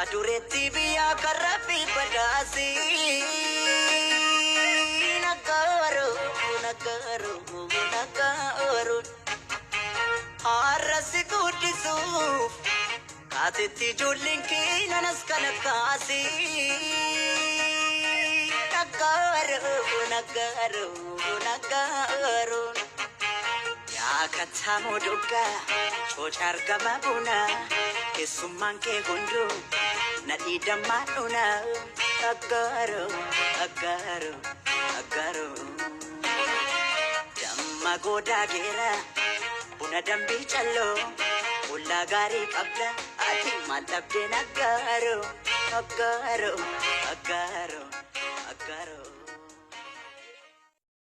Yaa dureetti biyyaa kan rabbi badhaasii. Naggaaroo naggaaroo naggaaroo. Har'a si guddisuuf kaatetti ijoolleen kee nanas kana kaasii. Naggaaroo naggaaroo naggaaroo. Yaa kattaamoo doggaa cooca argama buna keessummaan kee hunduu nadhii dammaa dhuna. Aggaaroo aggaaroo aggaaroo. Damma goodaa geera buna dambii calloo ollaa gaarii qabda ati maal dhabdeen aggaaroo aggaaroo aggaaroo.